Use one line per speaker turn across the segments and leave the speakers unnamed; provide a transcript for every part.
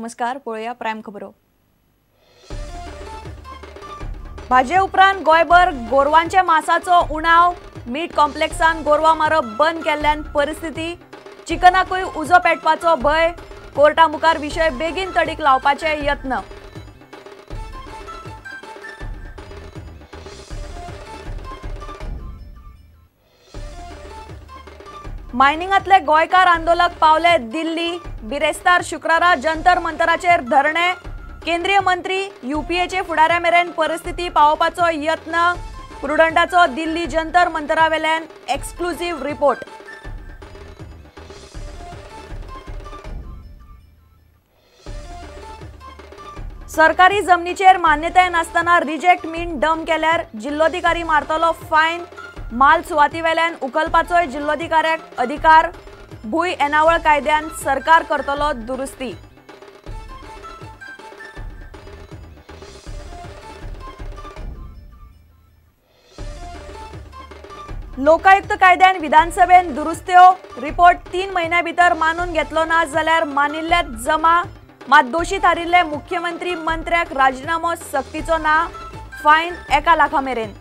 नमस्कार, पळोवया प्रायम खबरो। भाजये उपरांत गोंयभर गोरवांच्या मासाचो उणाव, मीट कॉम्प्लेक्सान गोरवां मारप बंद केल्ल्यान परिस्थिती, चिकनाकूय उजो पेटपाचो भंय, कोर्टा मुखार विशय बेगीन तडीक लावपाचे यत्न। मायनिंगांतले गोंयकार आंदोलक पावले दिल्ली, बिरेस्तार शुक्रारा जंतर मंतराचेर धरणे, केंद्रीय मंत्री यूपीएचे फुडाऱ्या मेरेन परिस्थिती पावोवपाचो यत्न, प्रुडंटाचो दिल्ली जंतर मंतरावेल्यान एक्सक्लुझिव्ह रिपोर्ट। सरकारी जमनीचेर मान्यताय नासतना रिजेक्ट मीन डंप केल्यार जिल्लोधिकारी मारतलो फायन, माल सुवातीवेल्यान उखलपाचोय जिल्लोधिकाऱ्याक अधिकार, भूंय येणावळ कायद्यान सरकार करतलो दुरुस्ती। लोकायुक्त कायद्यान विधानसभेन दुरुस्त्यो, रिपोर्ट 3 म्हयन्या भितर मानून घेतलो ना जाल्यार मानिल्ल्यात जमा, मात दोशी थारिल्ले मुख्यमंत्री मंत्र्याक राजीनामो सक्तीचो ना, फायन 1 लाखा मेरेन।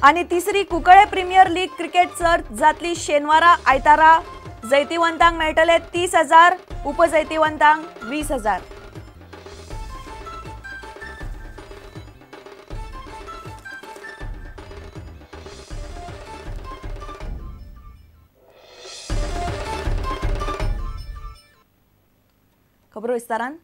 आनी तिसरी कुंकळे प्रिमियर लीग क्रिकेट सर्त जातली शेनवारा आयतारा, जैतिवंतांक मेळटले 30,000, उपजैतिवंतांक 20,000। खबरो विस्तारान।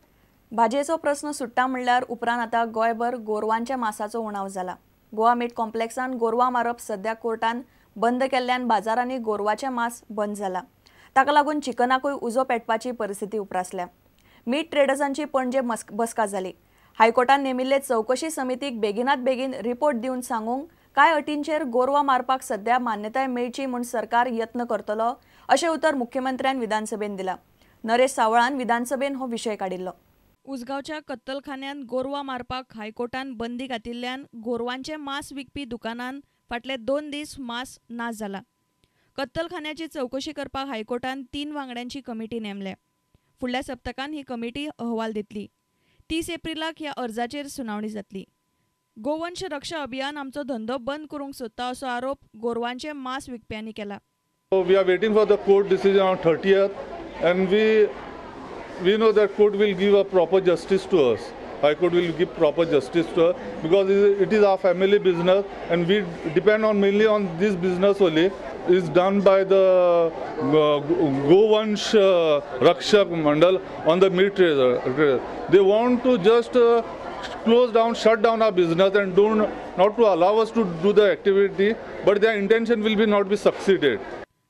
भाजयेचो प्रस्न सुट्टा म्हणल्यार उपरांत आतां गोंयभर गोरवांच्या मासाचो उणाव जाला। गोवा मीट कॉम्प्लेक्सान गोरवां मारप सध्या कोर्टान बंद केल्ल्यान बाजारांनी गोरवाचें मांस बंद जाला। ताका लागून चिकनाकूय उजो पेटपाची परिस्थिती उप्रासल्या। मीट ट्रेडर्सांची पणजे बसका जाली। हायकोर्टान नेमिल्ले चवकशी समितीक बेगिनात बेगीन रिपोर्ट दिवन सांगूंक कांय अटींचेर गोरवां मारपाक सध्या मान्यताय मेळची म्हूण सरकार यत्न करतलो अशें उतर मुख्यमंत्र्यान विधानसभेन दिलां। नरेश सावळान विधानसभेन हो विशय काडिल्लो। उसगांवच्या कत्तलखान्यांत गोरवां मारपाक हायकोर्टान बंदी घातिल्ल्यान गोरवांचें मांस विकपी दुकानान फाटले 2 दीस मांस ना जाला। कत्तलखान्याची चवकशी करपाक हायकोर्टान 3 वांगड्यांची कमिटी नेमल्या। फुडल्या सप्तकान ही कमिटी अहवाल दितली। 30 एप्रिलाक ह्या अर्जाचेर सुनावणी जातली। गोवंश रक्षा अभियान आमचो धंदो बंद करूंक सोदता असो आरोप गोरवांचें मांस विकप्यांनी केला।
We are waiting for the court decision on 30th and we know that court will give a proper justice to us. High Court will give proper justice to us because it is our family business and we depend on mainly on this business only. It's done by the Govansh Rakshak Mandal on the meat trader. They want to just close down, shut down our business and don't not to allow us to do the activity, but their intention will be not be succeeded.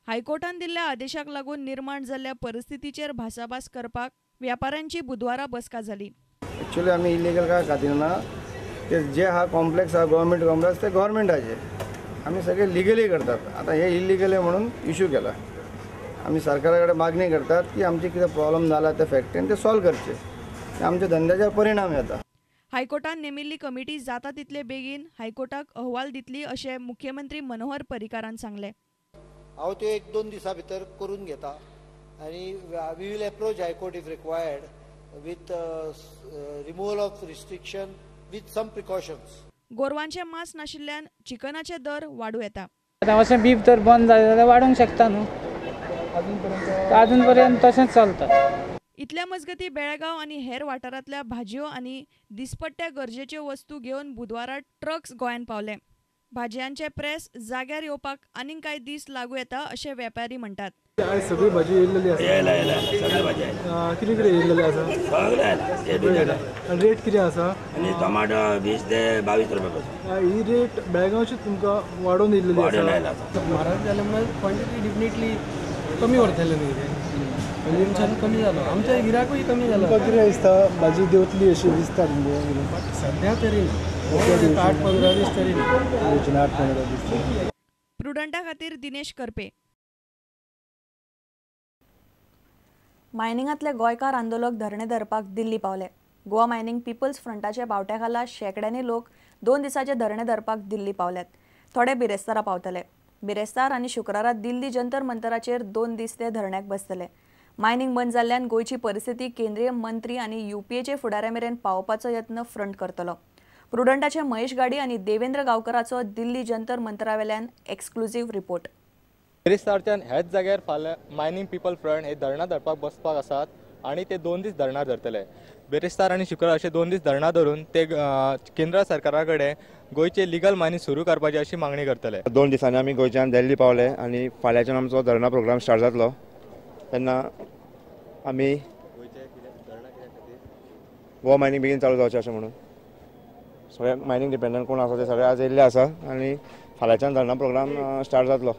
हायकोर्टान दिल्ल्या आदेशाक लागून निर्माण जाल्ल्या परिस्थितीचेर भासाभास करपाक व्यापाऱ्यांची बुधवारा बसका जाली।
Actually आमी इलिगल काय खातीर ना, ते जे हा कॉम्प्लेक्स हा गव्हर्मेंट कॉम्प्लेक्स ते गव्हर्मेंटाचे, आमी सगळे लिगली करतात। आतां हे इलिगल म्हणून इशू केला। आमी सरकारा कडेन मागणी करतात की आमचे कितें प्रॉब्लम जाला ते फॅक्टरीन ते सॉल्व करचे, आमच्या धंद्याचेर परिणाम येता।
हायकोर्टान नेमिल्ली कमिटी जाता तितले बेगीन हायकोर्टाक अहवाल दितली अशें मुख्यमंत्री मनोहर पर्रीकारान सांगलें।
हांव त्यो 1-2 दिसां भितर करून घेता आनी we will approach high court if required with removal of restriction with some precautions.
गोरवांचें मांस नाशिल्ल्यान चिकनाचे दर वाडूं येता।
आतां अशें बीफ जर बंद जालें जाल्यार वाडूंक शकता न्हू, अजून पर्यंत तशेंच चलता।
इतल्या मजगती बेळगांव आनी हेर वाठारांतल्या भाजयो आनी दिसपट्ट्या गरजेच्यो वस्तू घेवन बुधवारा ट्रक्स गोंयांत पावले। भाजयांचे प्रेस जाग्यार येवपाक आनीक कांय दीस लागू येता अशें वेपारी म्हणटात।
सगळी भाजी येयल्लेली आसा, कितें कितें येयल्लेलें आसा, सगळें रेट कितें आसा?
आनी टोमाटो 20 ते 22 रुपया।
ही रेट बेळगांवची तुमकां वाडोवन येयल्लेली आसा।
म्हारग जालें म्हणून क्वॉन्टिटी डेफिनेटली कमी व्हरतले न्ही, कंज्युमशन कमी जालो, आमच्या गिराकूय कमी जालो।
तुमकां कितें दिसता भाजी देंवतली अशी दिसता तुमकां?
सद्या तरी ना, 8-15 दीस तरी ना।
8-15 दीस।
प्रुडंटा खातीर दिनेश करपे। मायनिंगांतले गोंयकार आंदोलक धरणे धरपाक दिल्ली पावले। गोवा मायनिंग पिपल्स फ्रंटाच्या बावट्या खाला शेंकड्यांनी लोक 2 दिसाचे धरणे धरपाक दिल्ली पावल्यात। थोडे बिरेस्तारा पावतले. बिरेस्तार आनी शुक्रारा दिल्ली जंतर मंतराचेर 2 दीस ते धरण्याक बसतले. मायनिंग बंद जाल्ल्यान गोंयची परिस्थिती केंद्रीय मंत्री आनी युपीएचे फुडाऱ्या मेरेन पावोवपाचो यत्न फ्रंट करतलो. प्रुडंटाचे महेश गाडी आनी देवेंद्र गांवकराचो दिल्ली जंतर मंतरावेल्यान एक्सक्लुझिव्ह रिपोर्ट.
बिरेस्तारच्यान ह्याच जाग्यार फाल्यां मायनिंग पिपल फ्रंट हे धरणां धरपाक बसपाक आसात आनी ते 2 दीस धरणां धरतले. बिरेस्तार आनी शुक्रार अशे 2 दीस धरणां धरून ते केंद्र सरकारा कडेन गोंयचे लिगल मायनिंग सुरू करपाची अशी मागणी करतले.
2 दिसांनी आमी गोंयच्यान दिल्ली पावले आनी फाल्यांच्यान आमचो धरणां प्रोग्राम स्टार्ट जातलो. तेन्ना आमी गोवा मायनिंग बेगीन चालू जावचें अशें म्हणून सगळे मायनिंग डिपेंडंट कोण आसा ते सगळे आज येयल्ले आसा आनी फाल्यांच्यान धरणां प्रोग्राम स्टार्ट जातलो.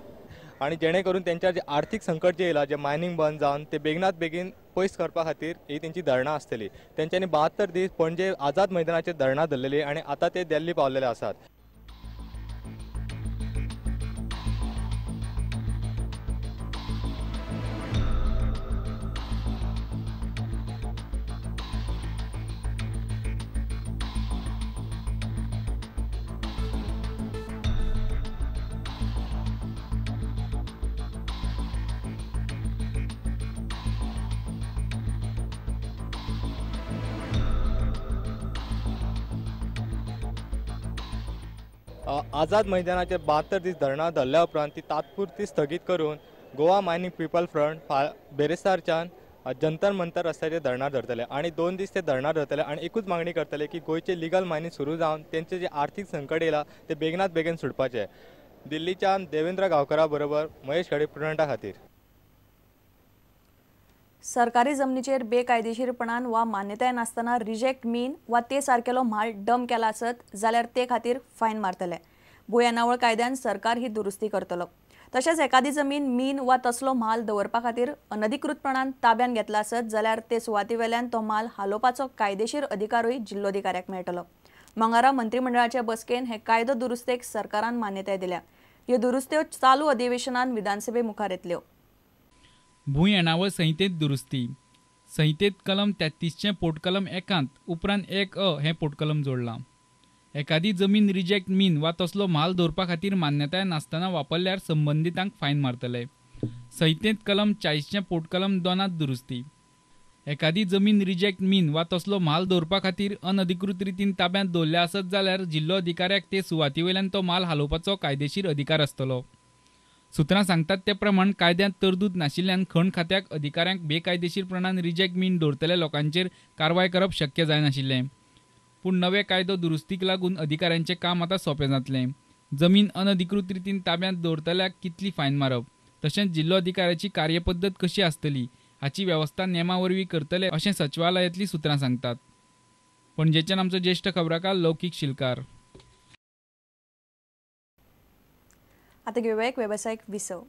आनी जेणे करून तेंच्या जे आर्थीक संकट जे येयला, जे मायनिंग बंद जावन ते बेगीनात बेगीन पयस करपा खातीर ही तेंची धरणां आसतली. तेंच्यांनी 72 दीस पणजे आझाद मैदानाचेर धरणां धरलेली आनी आतां ते दिल्ली पावलेले आसात. आझाद मैदानाचेर 72 दीस धरणां धरल्या उपरांत ती तात्पुरती स्थगीत करून गोवा मायनिंग पिपल फ्रंट बेरेस्तारच्यान जंतर मंतर रस्त्याचेर धरणां धरतले आनी 2 दीस ते धरणां धरतले आनी एकूच मागणी करतले की गोंयचे लिगल मायनिंग सुरू जावन तेंचे जे आर्थीक संकट येयला ते बेगीनात बेगीन सुटपाचे. दिल्लीच्यान देवेंद्र गांवकरा बरोबर महेश घाडी, प्रुडंटा खातीर.
सरकारी जमनीचेर बेकायदेशीरपणान वा मान्यताय नासतना रिजेक्ट मीन वा ते सारकेलो म्हाल डंप केला आसत जाल्यार ते खातीर फायन मारतले. भूंय येणावळ कायद्यान सरकार ही दुरुस्ती करतलो. तशेंच एखादी जमीन मीन वा तसलो म्हाल दवरपा खातीर अनधिकृतपणान ताब्यान घेतला आसत जाल्यार ते सुवातेवेल्यान तो म्हाल हालोवपाचो कायदेशीर अधिकारूय जिल्लोधिकाऱ्याक मेळटलो. मंगळारा मंत्रिमंडळाचे बसकेन हे कायदो दुरुस्तेक सरकारान मान्यताय दिल्या. ह्यो दुरुस्त्यो चालू अधिवेशनान विधानसभे मुखार येतल्यो.
भूंय येणावळ संहितेंत दुरुस्ती. संहितेंत कलम 33चें पोटकलम 1 उपरांत 1अ हें पोटकलम जोडलां. एखादी जमीन रिजेक्ट मीन वा तसलो म्हाल दवरपा खातीर मान्यताय नासतना वापरल्यार संबंदितांक फायन मारतले. संहितेंत कलम 40चें पोटकलम 2 दुरुस्ती. एखादी जमीन रिजेक्ट मीन वा तसलो म्हाल दवरपा खातीर अनधिकृत रितीन ताब्यांत दवरल्या आसत जाल्यार जिल्लो अधिकाऱ्याक ते सुवाती वयल्यान तो म्हाल हालोवपाचो कायदेशीर अधिकार आसतलो. सूत्रां सांगतात ते प्रमाण कायद्यांत तरतूद नाशिल्ल्यान खण खात्याक अधिकाऱ्यांक बेकायदेशीरपणान रिजेक्ट मीन दवरतल्या लोकांचेर कारवाय करप शक्य जायनाशिल्लें. पूण नवे कायदो दुरुस्तीक लागून अधिकाऱ्यांचें काम आतां सोंपें जातलें. जमीन अनधिकृत रितीन ताब्यांत दवरतल्याक कितली फायन मारप, तशेंच जिल्लो अधिकाऱ्याची कार्यपद्दत कशी आसतली हाची वेवस्था नेमा वरवीं करतले अशें सचिवालयांतलीं सूत्रां सांगतात. पणजेच्यान आमचो ज्येश्ठ खबराकार लौकीक शिलकार.
आतां घेवया एक वेवसायीक विसव.